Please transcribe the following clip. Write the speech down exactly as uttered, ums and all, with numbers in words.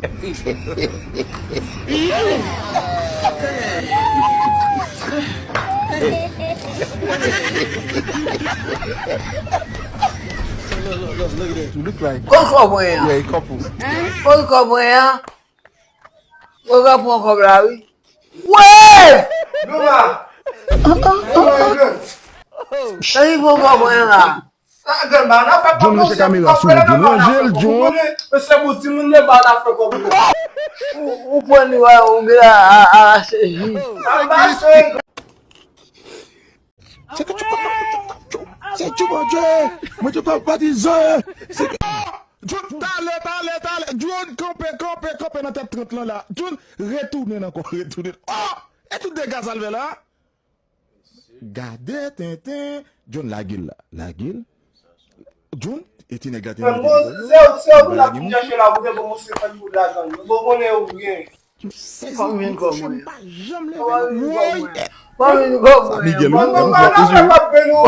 You look like Kote kòb mwen an? Yeah, a couple. Kote kòb mwen an? Mwen ka pran kòb la, wi. Wè! Luma! Sa li pran kòb mwen an la? Sa grann ba nan fè kòb. John, mesye kamera sou ou, John. Ranje l, John. Mesye, bon, timoun nan ba nan fè kòb. Ou, ou pran li, wè, ou gen a, a, a, se ji. Sa mache. Se ke tu peux, se tu, mon Dieu, mon Dieu, papa, disons, se ke John, talè, talè, talè. John, kanpe, kanpe, kanpe nan tèt trant lan la. John, retounen ankò, retounen. Oh! E tout dega sa l fè la? Gade tenten. John, lage l la. Lage l. John, e ti nèg la te mete bon, se, se ou la pou chache la, pou te bon, se fè nou lajan. Bon, konnen ou byen. Fò m vin kò mwen. Fò m vin kò mwen. Fò m vin kò mwen. Miguel, wi, mwen pa nan fè kòb nou.